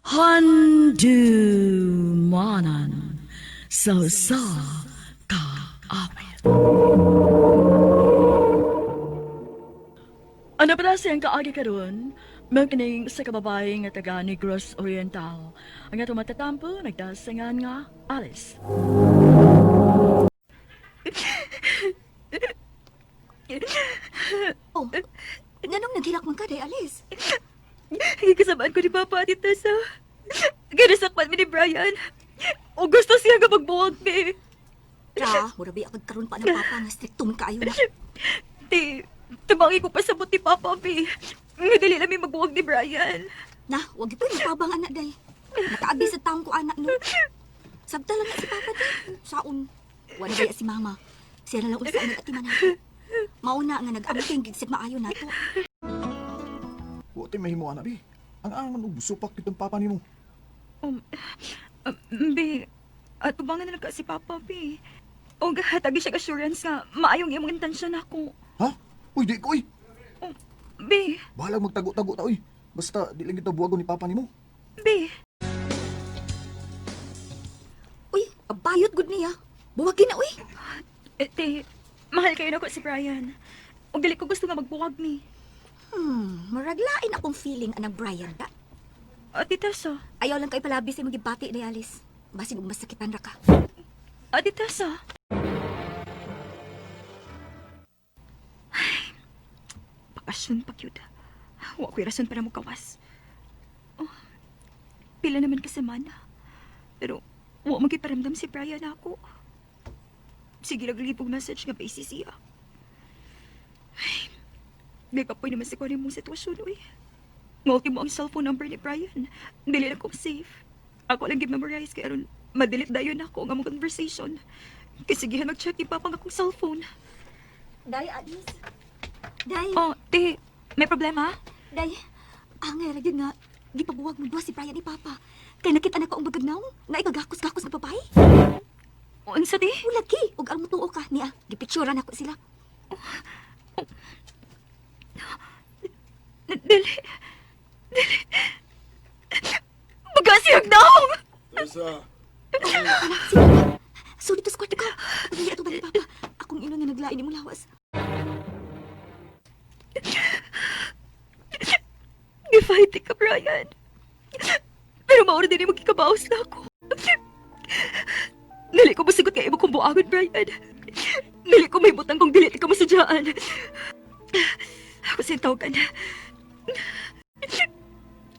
Handumanan sa usa ka awit. Ano pala siyang kaagi karon? Magkining sa kababae nga taga Negros Oriental. Ang ato matatampo, nagdasingan nga Alice. Oh, nganong naghilak man ka, day Alice? Gikasamaan ko ni Papa at Tessa. Ginasakpan mi ni Brian. O gusto siya nga magbuwag mi. Tra, mura ba akong karon pa ng papa nga strikto man kaayo na. Ti, tumangi ko pa sa ni Papa, bi. Nga dili lang mi magbuwag ni Brian. Na, wag ito yung tabang anak day. Nakaabi sa taong ko anak no. Sabta lang na si papa day. Saon, wala baya si mama. Siya na lang unsa ang nag-atiman nato. Mauna nga nag-amping gid sig maayo nato. Wa tay mahimo ana bi. Ang angan og supak kitong papa nimo. Bi, at tubangan na lang ka si Papa, bi. O hatagi siya assurance nga maayong imong intensyon ako. Ha? Uy, di ko uy. Oh, bi, Bahalag magtago-tago ta uy. Basta di lang kita buwagon ni papa nimo. Bi. Uy, abayot gud niya. Buwagin na uy. Eh, te, mahal kayo na ko si Brian. O dili ko gusto nga magbuwag mi. Murag lain akong feeling anang Brian da. Ate Tessa, Ayaw lang kay palabi sa imong gibati day Alice. Basin og masakitan ra ka. Ate Tessa. Ay, bakasyon pa cute. Wa ko'y rason para mukawas. Oh, pila naman ka semana. Pero wa magiparamdam si Brian ako. Sige naglibog message nga busy siya. Ay, may kapoy naman si Kwan mong sitwasyon, uy. Ngulti mo ang cellphone number ni Brian. Dili na ko safe. Ako lang gi-memorize kay aron madelete dayon ako ang among conversation. Kay sigihan mag-check ni Papa ang akong cellphone. Day Alice. Day. Oh, te, may problema? Day, angay ra gyud nga gipabuwag mo duha si Brian ni Papa. Kay nakita na ko ang bagagnaw na ikagakos-gakos nga babae. Unsa di? Ulagi, ug ang mutuo ka niya. Gipicturan ako sila. Dili. Dili. Baga siyang daong! Tessa, Ala, si Papa. So dito sa kwarto ka. Pagdali ato ba ni Papa? Akong ino nga naglain imong lawas. Gifight ka, Brian. Pero mauro din yung magkikabaos na ako. Dili ko masigot nga imo kong buangon, Brian. Dili ko may butang kung dili ka masadyaan. Ako siyang tawagan.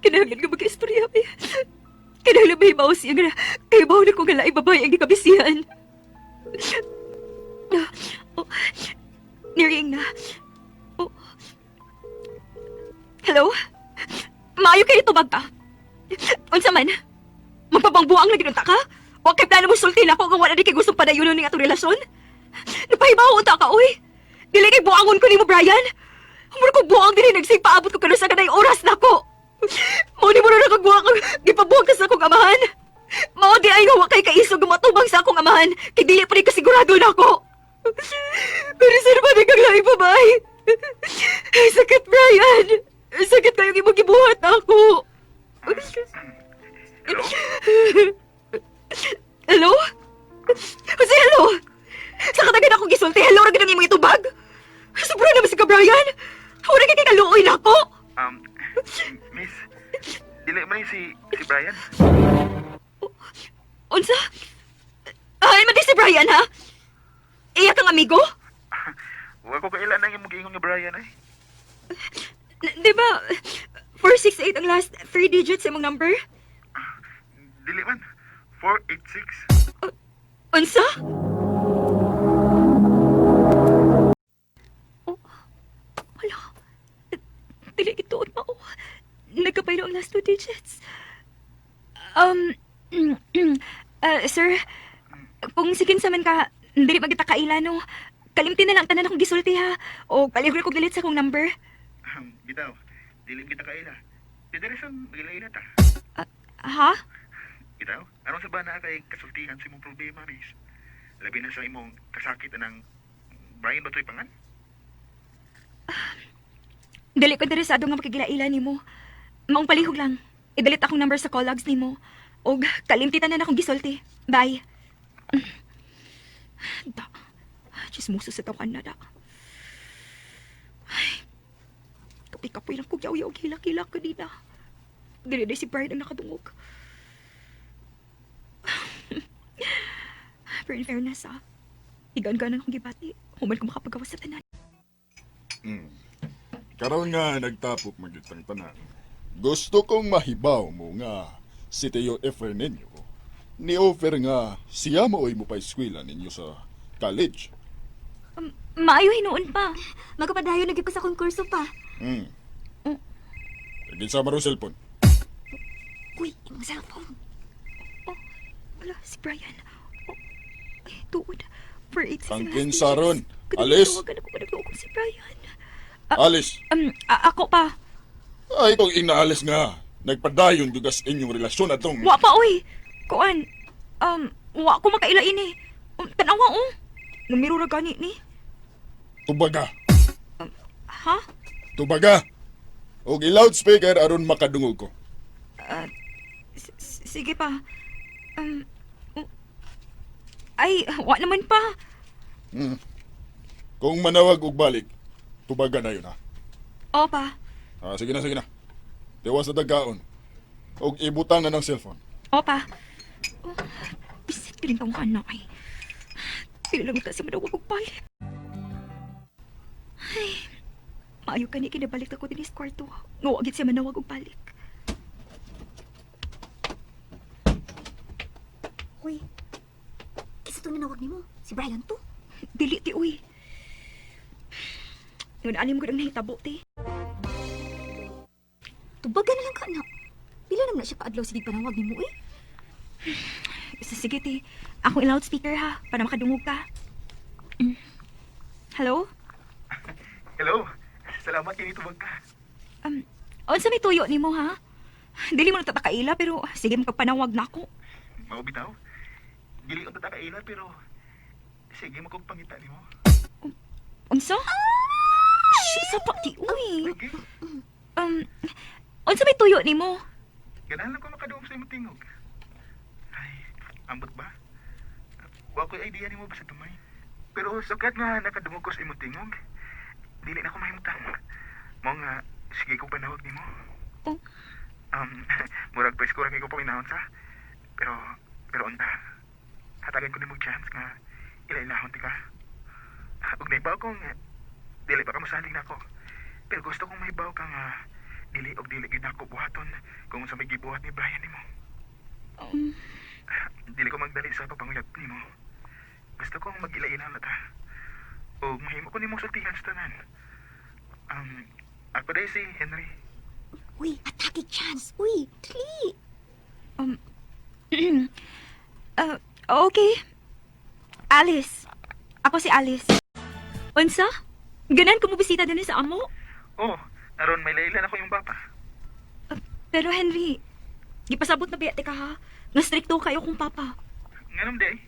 Kinahanglan nga mag-istorya, be. Kinahanglan may himaw siya nga kay bawo na ko nga laing babae ang gikabisihan. Oh, niring na. Oh. Hello? Maayo kayo tubag ka. Unsa man? Magpabangbuang lagi nunta ka? Wa kay plano mo sulti na ako kung wala di kay gustong padayonon ning atong relasyon? Napahibaw unta ka, oy. Dili kay buangon ko nimo, Brian. Mura ko buang dili nagsigpaabot ko kanu sa kanay oras nako. Mao ni mo na nakagbuang gipabuang ka sa akong amahan. Mao di ay nga wa kay kaisog nga matubang sa akong amahan kay dili pa ni kasigurado nako. Pero sir ba di kang laing babae? Sakit, Brian! Sakit kayong imong gibuhat ako. Hello? Hello? Kasi hello? Sa katagan akong gisulti, hello ra gid ang imong itubag. Sobra naman si ka, Brian. Wala kay kaluoy na ako. Miss, dili man ni si Brian. Unsa? Ay, man di si Brian, ha? Iya kang amigo? Wa ko kailan ang imong giingon nga Brian ay. Di ba, 468 ang last three digits sa imong number? Dili man. 486. Unsa? Oh, wala. Dili gituon mao. Nagkapaylo ang last two digits. Sir, kung sikin sa man ka, dili magita kaila, no? Kalimti na lang tanan akong gisulti, ha? O palihog ko galit sa akong number. Bitaw, dili kita kaila. Pwede rin sa magila ta. Ha? Bitaw, aron sa ba na kay kasultihan sa imong problema, miss? Labi na sa imong kasakit anang Brian ba to'y pangan? Dili ko interesado nga makigilaila nimo. Maong palihog lang. I-delete akong number sa call logs nimo. Og kalimtitan na na akong gisulti. Bye. Da. Chismoso sa tawakan na da. Ay. Kapoy-kapoy lang kog yaw-yaw hilak-hilak kanina. Dili na si Brian ang nakadungog. Pero in fairness ah, higan-ganan akong gibati. Human ko makapagawas sa tanan. Karon nga nagtapok magyud tang tanan. Gusto kong mahibaw mo nga si Teo Efren ninyo. Ni-offer nga siya maoy mo pa eskwela ninyo sa college. Maayo hinuon pa. Magpadayon na gyud ko sa akong kurso pa. Kinsa man ro cellphone? Uy, imong cellphone. Oh, wala, si Brian. Oh, ay, tuod. For eight Ang kinsa ron. Alis. Tawagan ako panagluo si Brian. Alis. Ako pa. Ay kung inaalis nga nagpadayon gyud kas inyong relasyon atong Wa pa, oy. Kuan, wa ko makaila ini. Tanawa, oh. Numero ra gani ni. Tubaga. Ha? Tubaga. Og i-loudspeaker aron makadungog ko. Sige pa. Oh. Ay, wa naman pa. Kung manawag og balik, tubaga na yun ha. O pa. Ah, sige na, sige na. Tiwas na dagkaon. Og ibutang na ng cellphone. O pa. Oh, bisit ka rin tong anak ay. Pila lang kasi manawag og balik. Ay, maayo ka ni kinabalik ako din sa kwarto. Nga wa gid siya manawag og balik. Uy. Kinsa to nanawag nimo? Si Brian to. Dili ti uy. Ngun anim ko ang nahitabo ti. Tubagan na lang ka anak. Pila naman na siya kaadlaw sige panawag nimo eh. Sige ti. Akong i-loudspeaker ha para makadungog ka. Hello? Hello. Salamat kini tubag ka. Unsa may tuyo nimo ha? Dili mo na tatakaila pero sige magpanawag na ako. Mao bitaw. Dili ko tatakaila pero sige mo kog pangita nimo. Unsa? Shh, sapa ti uy. Okay. Unsa may tuyo nimo? Ganahan lang ko makadungog sa imong tingog. Ay, ambot ba? Wa ko'y idea nimo basta gamay. Pero sukat nga nakadungog ko sa imong tingog, dili na ko mahimutang. Mao nga sige ko panawag nimo. Oh. Murag presko ra kay ko paminahon sa. Pero pero unta. Hatagan ko nimo chance nga ila-ilahon ti ka. Ug naibaw kong dili pa ka mosalig nako. Pero gusto kong mahibaw ka nga dili og dili gyud nako buhaton kung sa may gibuhat ni Brian nimo. Dili ko magdali sa pagpanguyab nimo. Gusto kong mag-ila-ila na ta. O mahimo ko nimong sultihan sa tanan. Ako dahil si Henry. Uy, atake chance. Uy, dali. Okay. Alice. Ako si Alice. Unsa? Ganan ko mo bisita dinhi sa amo? Oh, aron may laylan ako yung bapa. Pero Henry, gipasabot na biya ka ha. Nga strikto kayo kong papa. Nganom day.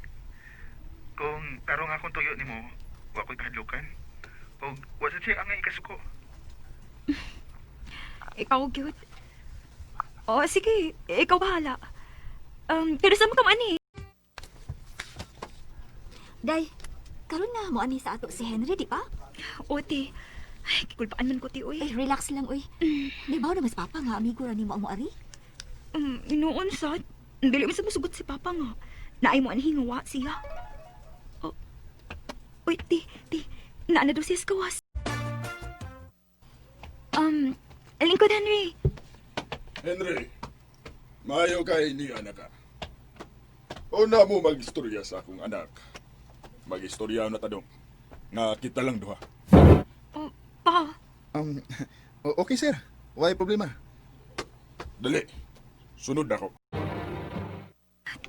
Kung tarong akong tuyo nimo, wa ko'y kahadlukan. O wa sa siya ang ikasuko. Ikaw, cute. Oh, sige. Ikaw bahala. Pero sa mo ka man eh. Day, karon na mo ani sa ato si Henry, di ba? Ote. Ay, kikulpaan man ko ti, uy. Ay, relax lang uy. Di ba na mas papa nga amigo ra nimo ang moari? Inoon sad. Dili man sa musugot si Papa nga. Naay mo anhi nga wa siya. Oh. Uy, ti, ti. Naa na daw siya sa kawas. Lingkod Henry. Henry, maayo kay ni anak ka. Una mo magistorya sa akong anak. Magistorya na tadong. Nga kita lang duha. Oh, pa. Okay sir. Why problema? Dali. Sunod ako.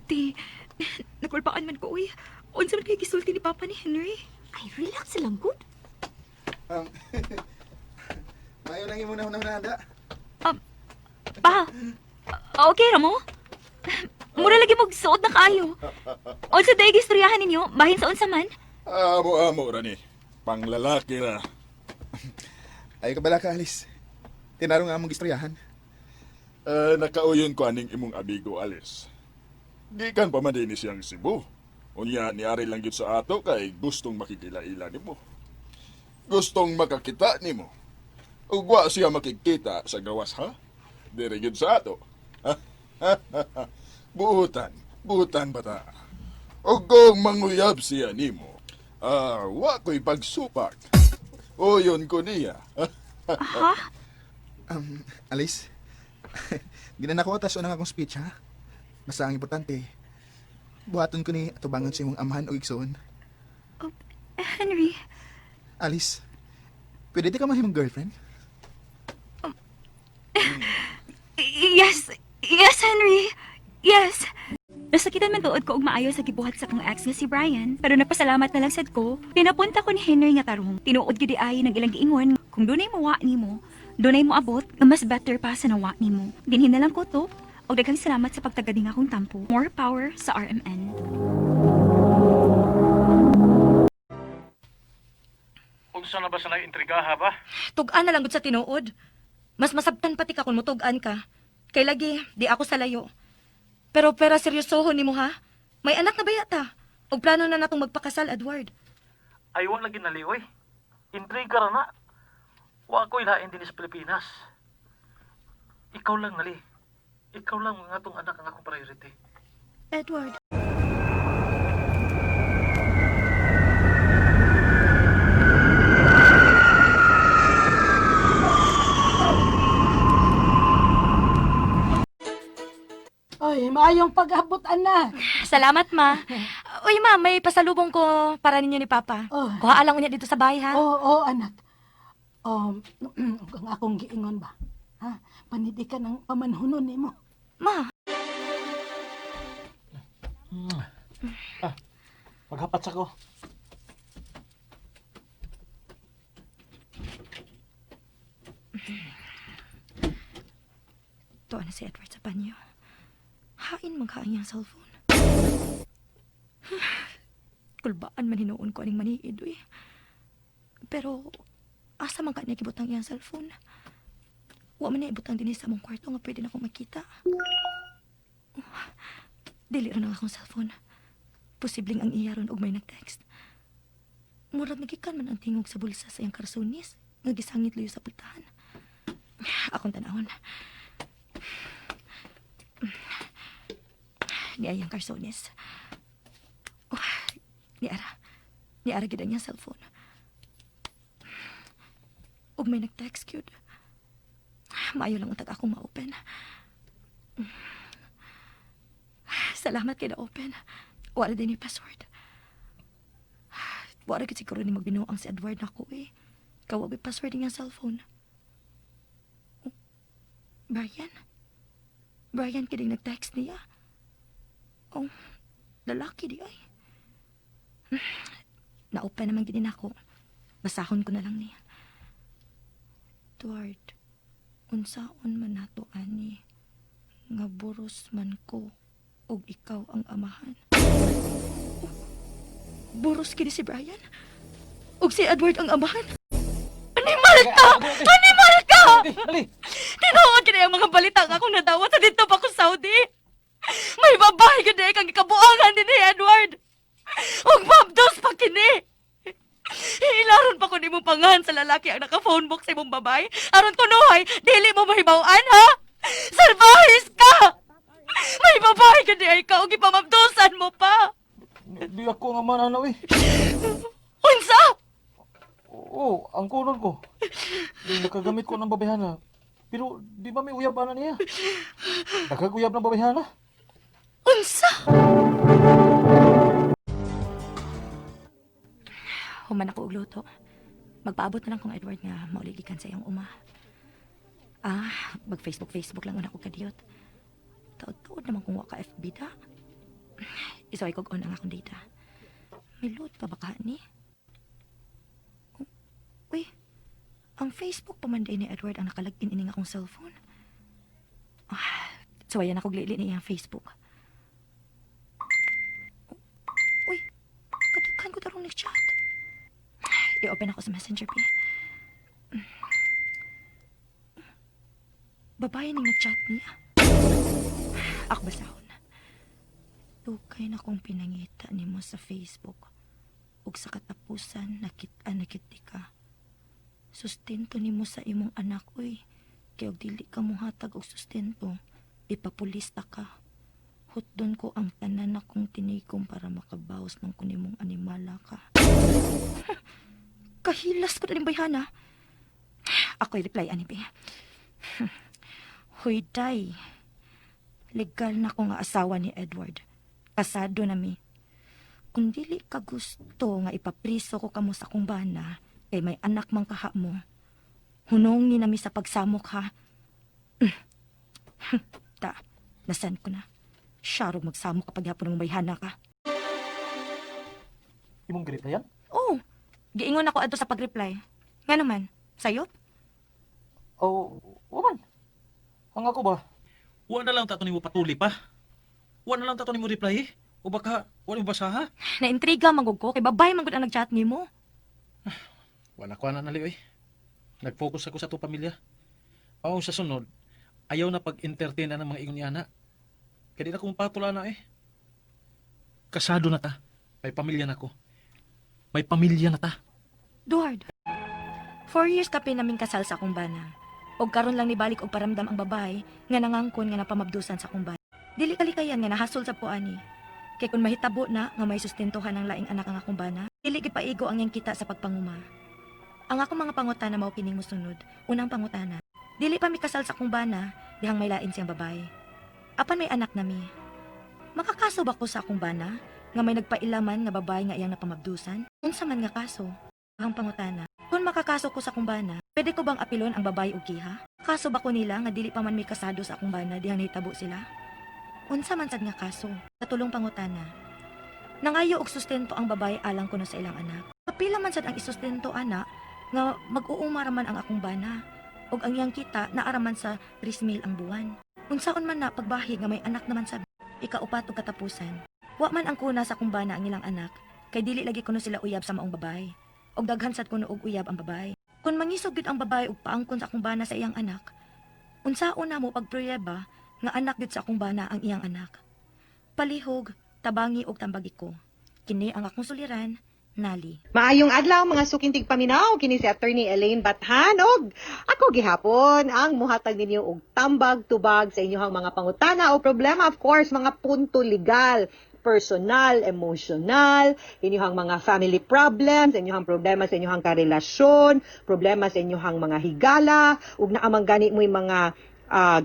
Ti, nakulpaan man ko, uy. Unsa man kay gisulti ni Papa ni Henry? Ay, relax lang good. Maayo lang imo na handa. Pa, okay ra mo? Mura lagi mo suot na kaayo. Unsa day gistoryahan ninyo? Bahin sa unsa man? Amo amo rani. Panglalaki ra. Ay ka bala ka Alice. Tinaro nga among gistoryahan. Nakauyon ko aning imong amigo, Alice. Gikan pa man din siyang Cebu. Unya, niari lang yun sa ato kay gustong makikila-ila nimo. Gustong makakita nimo. Ug wa siya makikita sa gawas, ha? Diri yun sa ato. Buutan, buutan bata. Ug kung manguyab siya nimo, wa ko'y pagsupak. Uyon ko niya. Ha? Alice, ginana ko atas unang akong speech, ha? Basta ang importante, buhaton ko ni atubangan sa imong amahan o igsoon. Oh, Henry, Alice, pwede di ka mahimong girlfriend? Yes, yes, Henry. Yes. Nasakitan man tuod ko og maayo sa gibuhat sa kong ex nga si Brian, pero nagpasalamat na lang sad ko. Pinapunta ko ni Henry nga tarong. Tinuod gyud ay ng ilang giingon kung dunay mowa nimo, dunay mo abot nga mas better pa sa nawa nimo. Dinhin na lang ko to. Og daghang salamat sa pagtagad ning akong tampo. More power sa RMN. Unsa na ba sa nag-intrigaha ba? Tug-an na lang gud sa tinuod. Mas masabtan pati ka kung mutug-an ka. Kay lagi, di ako sa layo. Pero pera seryosohon nimo ha. May anak na ba yata? Og plano na natong magpakasal, Edward. Ay, wa lagi nalioy. Intriga ra na. Wa ko ilain din sa Pilipinas. Ikaw lang nali. Ikaw lang ang atong anak ang akong priority. Edward. Ay, maayong pag-abot, anak. Salamat, ma. Uy, ma, may pasalubong ko para ninyo ni Papa. Oh. Kuha lang unya dito sa bahay, ha? Oo, oo, anak. Ug ang akong giingon ba? Ha? Panidi ka ng pamanhunon nimo. Ma, Maghapat sa ko. tuwa na si Edward sa banyo. Hain maghain niyang cellphone. Kulbaan man hinuon ko aning maniid, uy. Pero, asa man ka niya gibutang iyang cellphone? Wa man niya ibutang dinhi sa among kwarto nga pwede na akong makita. Oh, dili ra nang akong cellphone. Posibleng ang iya ron og may nag-text. Murag nagikan man ang tingog sa bulsa sa iyang karsunis nga gisangit luyo sa pultahan. Akong tanawon. Ni ayang karsones. Oh, ni ara. Ni ara gid ang iyang cellphone. Ug may nag-text gyud. Maayo lang untag akong ma-open. Salamat kay na-open. Wala din yung password. Wala gid siguro ni magbinuang si Edward nako eh. Kawag yung password niyang cellphone. Oh, Brian? Brian kining nag-text niya. Oh, lalaki di ay. Na-open naman ginin ako. Basahon ko na lang niya. Edward, unsaon man nato ani nga buros man ko og ikaw ang amahan. Oh, buros kini si Brian? Og si Edward ang amahan? Animal ka! Animal ka! Ali, Tinuod kini ang mga balita nga akong nadawat sa dito pa ko Saudi. May babae gud eh kang ikabuangan din ni Edward. Ug mabdos pa kini. Hilaron pa ko nimo pangahan sa lalaki ang naka-phone box sa imong babae. Aron kunuhay, dili mo mahibaw-an ha. Salbahis ka! May babae gud ay ka ug ipamabdosan mo pa. di ako nga mananaw eh. Unsa? Oo, ang kunon ko. Di nakagamit ko ng babayhana. Pero di ba may uyab ana niya? Nagkaguyab ng babayhana? Unsa? Human ako og luto. Magpaabot na lang kong Edward nga mauligikan sa iyang uma. Ah, mag-Facebook Facebook lang una ko kadiyot. Taod-taod naman kung wa ka FB da. Isaway kog on ang akong data. May load pa ba ka ni? Oh, uy, ang Facebook pa man day ni Edward ang nakalagin ining akong cellphone. Ah, suwayan ako glili ni iyang Facebook. Uy, kadaghan ko tarong nag-chat. I-open ako sa Messenger, P. Babae ning nag-chat niya. Ako basahon. Dugay na kong pinangita nimo sa Facebook. Ug sa katapusan nakit-an na gyud ka. Sustento nimo sa imong anak, uy. Kay og dili ka mohatag og sustento, ipapulista ka. Hutdon ko ang tanan akong tinigom para makabawas man ko nimong animala ka. Kahilas ko na rin bayhana. Ako'y reply ani be. Hoy, day. Legal na ko nga asawa ni Edward. Kasado na mi. Kung dili ka gusto nga ipapriso ko kamo sa akong bana, kay may anak man kaha mo, hunongin nami sa pagsamok ha. Ta, nasan ko na. Syarog magsamok kapag hapon ng bayhana ka. Imong grip na yan? Oh, giingon ako adto sa pag-reply. Nga naman, sayop? Oh, waman. Ang ako ba? Wa na lang tato nimo patuli pa. Wa na lang tato nimo reply eh. O baka wa nimo basaha? Naintriga man gud ko kay babae man gud ang nag-chat nimo. Wa na ko na nali oy. Nag-focus ako sa ato pamilya. Oo, sa sunod, ayaw na pag-entertain na ng mga ingon ni ana. Kaya di na kong patula na eh. Kasado na ta. May pamilya na ko. May pamilya na ta. Duhard. 4 years kape naming kasal sa akong bana. Og karon lang nibalik og paramdam ang babae nga nangangkon nga napamabdusan sa akong bana. Dili kalikayan nga nahasol sa puani. Kay kung mahitabo na nga may sustentuhan ang laing anak ang akong bana, dili gid paigo ang iyang kita sa pagpanguma. Ang akong mga pangutana mao kining mosunod. Unang pangutana, dili pa mi kasal sa akong bana dihang may lain siyang babae. Apan may anak nami. Makakaso ba ko sa akong bana nga may nagpailaman nga babae nga iyang napamabdusan? Unsa man nga kaso? Ang pangutana, kung makakaso ko sa akong bana, pwede ko bang apilon ang babae og kiha? Kaso ba ko nila nga dili pa man may kasado sa akong bana dihang nahitabo sila? Unsa man sad nga kaso? Katulong pangutana. Nangayo og sustento ang babae alang kuno sa ilang anak. Kapila man sad ang isustento ana nga mag-uuma ra man ang akong bana ug ang iyang kita naaraman sa 3 mil ang buwan. Unsaon man na pagbahi nga may anak naman sa ikaupat og katapusan. Wa man ang kuna sa akong bana ang ilang anak kay dili lagi kuno sila uyab sa maong babae og daghan sad kuno og uyab ang babae. Kung mangisog gyud ang babae og paangkon sa akong bana sa iyang anak, unsaon na mo pagpruweba nga anak gyud sa akong bana ang iyang anak. Palihog, tabangi og tambagi ko. Kini ang akong suliran, Nali. Maayong adlaw mga suking tigpaminaw, kini si Attorney Elaine Bathan og ako gihapon ang muhatag ninyo og tambag tubag sa inyong mga pangutana o problema, of course mga punto legal, personal, emotional, inyong mga family problems, inyong problema sa inyong karelasyon, problema sa inyong mga higala, ug naamang gani mo'y mga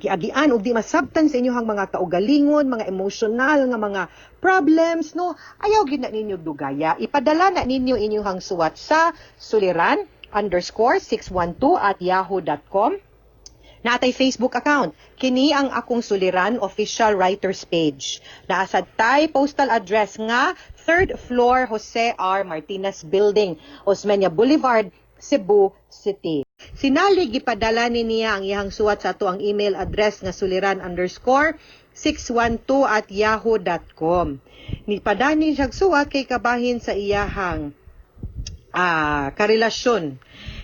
giagian ug di masabtan sa inyong mga kaugalingon, mga emotional nga mga problems, no? Ayaw gid na ninyo dugaya. Ipadala na ninyo inyong suwat sa suliran_612@yahoo.com. Naatay Facebook account. Kini ang Akong Suliran official writers page. Naasad tay postal address nga 3rd floor, Jose R. Martinez Building, Osmeña Boulevard, Cebu City. Sinali gipadala ni niya ang iyang suwat sa ato ang email address nga suliran_612@yahoo.com. Nipadani siya suwat kay kabahin sa iyahang karelasyon.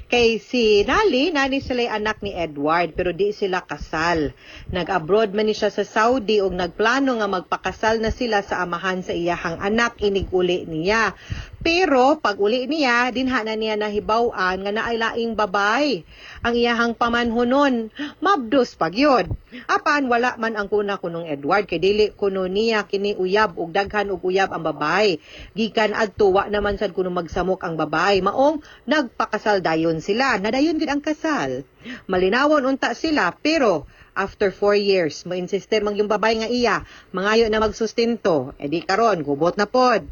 Kay si Nali, nani sila anak ni Edward pero di sila kasal. Nag-abroad man ni siya sa Saudi ug nagplano nga magpakasal na sila sa amahan sa iyahang anak inig uli niya. Pero pag uli niya, dinha na niya nahibaw-an nga naay laing babay. Ang iyahang pamanhonon, mabdos pag yun. Apan wala man ang kuna kunong Edward kay dili kuno niya kini uyab ug daghan og uyab ang babay. Gikan adto wa naman sad kuno magsamok ang babay. Maong nagpakasal dayon sila. Nadayon gid ang kasal. Malinawon unta sila pero after 4 years, mo-insister mang yung babay nga iya, mangayo na magsustento. E di karon, gubot na pod.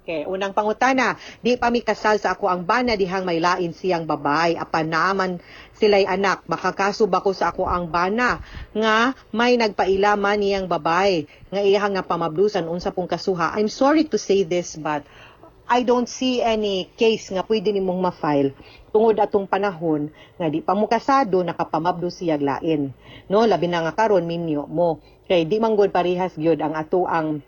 Okay, unang pangutana, di pa mi kasal sa ako ang bana dihang may lain siyang babay. Apan naman sila'y anak, makakaso ba ko sa ako ang bana nga may nagpailaman niyang babay nga iyahang nga pamablusan, unsa pong kasuha? I'm sorry to say this, but I don't see any case nga pwede nimong ma-file tungod atong panahon nga di pa mo kasado, nakapamabdo siyag lain. No, labi na nga karon minyo mo. Kay di man gud parehas gyud ang ato ang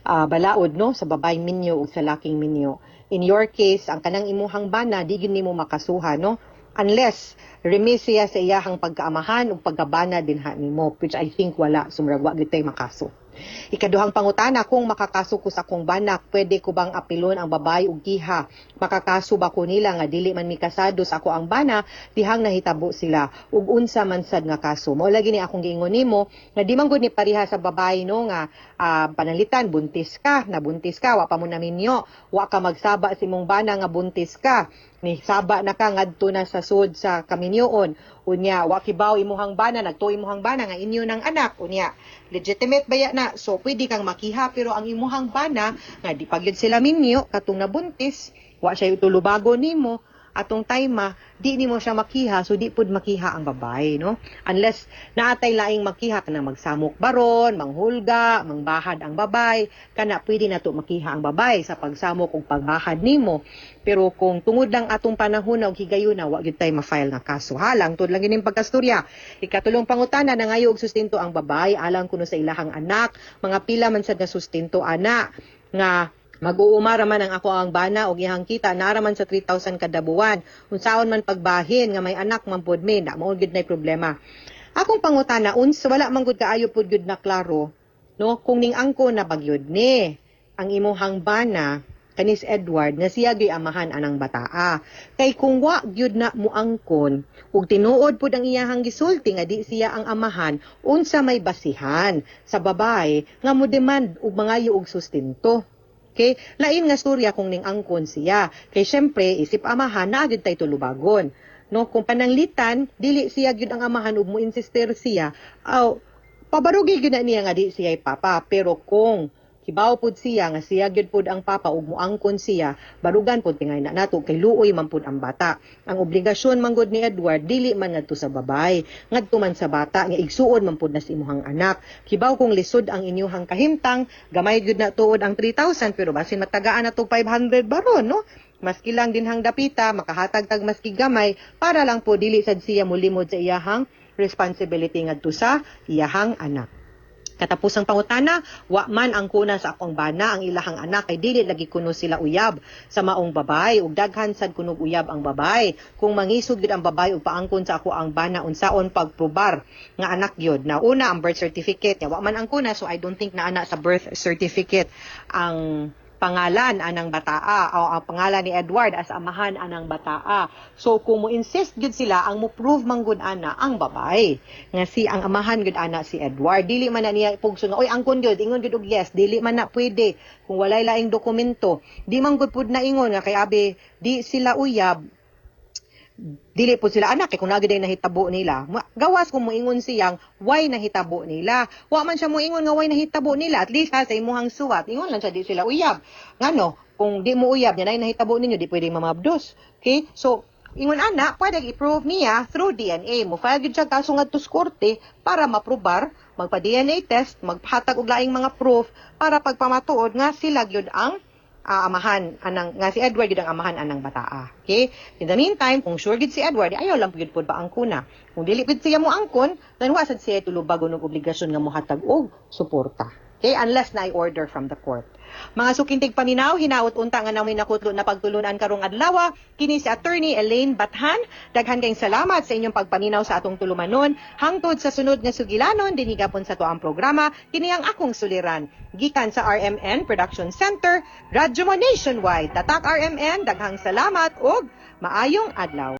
balaod, no, sa babaeng minyo ug sa laking minyo. In your case, ang kanang imuhang bana di gyud nimo makasuha, no, unless Remiss siya sa iyahang pagkaamahan ug pagkabana dinha nimo, which I think wala, sumrag wa gyud tay makaso. Ikaduhang pangutana, kung makakaso ko sa akong banak, pwede ko bang apilon ang babae ug kiha? Makakaso ba ko nila nga dili man mi kasado sa ako ang bana, dihang nahitabo sila ug unsa man sad nga kaso? Mao lagi ni akong giingon nimo nga di man gud ni pareha sa babae, no, nga pananglitan buntis ka, nabuntis ka, wa pa mo naminyo, wa ka magsaba sa imong bana nga buntis ka, ni saba na ka ngadto na sa sud sa kaminyoon, unya wa kibaw imuhang bana, nagtuo imuhang bana nga inyo ng anak, unya legitimate baya na, so pwede kang makiha. Pero ang imuhang bana nga di pa gyud sila minyo katong nabuntis, wa siya tulubago nimo atong time, di nimo siya makiha, so di pud makiha ang babae, no, unless naatay laing makiha kanang magsamok baron, manghulga, mangbahad ang babae, kana pwede na to makiha ang babae sa pagsamok ug pagbahad nimo. Pero kung tungod lang atong panahon na ug higayuna, wa gyud tay ma-file nga kaso, ha, langtod lang gining pagkastorya. Ikatulong pangutana, nangayo og sustento ang babae alang kuno sa ilahang anak, mga pila man sad nga sustento ana nga mag-uuma raman ang ako ang bana og iyang kita, nara man sa 3,000 kada buwan, unsaon man pagbahin nga may anak man pud mi na? Mao gyud nay problema. Akong pangutana, uns wala man gud kaayo pud gyud na klaro, no, kung ning angko na bagyod ni ang imuhang bana kanis Edward nga siya gyud amahan anang bataa. Kay kung wa gyud na muangkon ug tinuod pud ang iyahang gisulti nga di siya ang amahan, unsa may basihan sa babae nga mo demand og mangayo og sustento? Okay? Lain nga storya kung ning angkon siya. Kay syempre, isip amahan, naa gyud tay tulubagon. No, kung pananglitan dili siya gyud ang amahan ug mo insister siya, aw pabarugi gyud na niya nga di siya papa. Pero kung kibaw pud siya nga siya gyud pud ang papa ug muangkon siya, barugan pud tingay na nato kay luoy man pud ang bata. Ang obligasyon man gud ni Edward dili man ngadto sa babae, ngadto man sa bata nga igsuon man pud na sa imuhang anak. Kibaw kong lisod ang inyuhang kahimtang, gamay gyud na tuod ang 3,000, pero basin matagaan na to 500 baron, no? Maski lang dinhang dapita, makahatag tag maski gamay para lang po dili sad siya mulimod sa iyahang responsibility ngadto sa iyahang anak. Katapusang pangutana, wa man ang kuna sa akong bana ang ilahang anak kay dili lagi kuno sila uyab sa maong babay ug daghan sad kunog uyab ang babay. Kung mangisog gyud ang babay ug paangkon sa ako ang bana, unsaon pagprobar nga anak gyud? Na una ang birth certificate, ya wa man ang kuna, so I don't think na ana sa birth certificate ang pangalan anang bataa o ang pangalan ni Edward as amahan anang bataa. So kung mo insist gyud sila, ang mo prove man gud ana ang babae nga si ang amahan gyud ana si Edward. Dili man na niya pugso nga oy angkon gyud, ingon gyud og yes, dili man na pwede kung walay laing dokumento. Di man gud pud na ingon nga kay abi di sila uyab, dili po sila anak, kay kung naa gyud nahitabo nila. Gawas kung moingon siyang why nahitabo nila. Wa man siya moingon nga why nahitabo nila, at least ha, sa imuhang suwat ingon lang siya di sila uyab. Ngano kung di mo uyab niya, nahitabo ninyo, di pwedeng mamabdos. Okay, so ingon ana, pwede i-prove niya through DNA. Mo file gyud siya kaso ngadto sa korte para maprobar, magpa DNA test, maghatag og laing mga proof para pagpamatuod nga sila gyud ang amahan anang, nga si Edward gyud ang amahan anang bataa. Okay? In the meantime, kung sure gyud si Edward, ayaw lang gyud pud paangkuna. Kung dili gyud siya mo angkon, then wa sad siya tulubagon og obligasyon nga mohatag og suporta. Okay? Unless na order from the court. Mga suking tigpaminaw, hinaot unta nga namin nakutlo na pagtulunan karong adlaw. Kini si Attorney Elaine Bathan. Daghan kayong salamat sa inyong pagpaminaw sa atong tulumanon. Hangtod sa sunod nga sugilanon, dinhi gapon sa tuang programa, kini ang akong suliran. Gikan sa RMN Production Center, Radyo Mo Nationwide. Tatak RMN, daghang salamat ug maayong adlaw.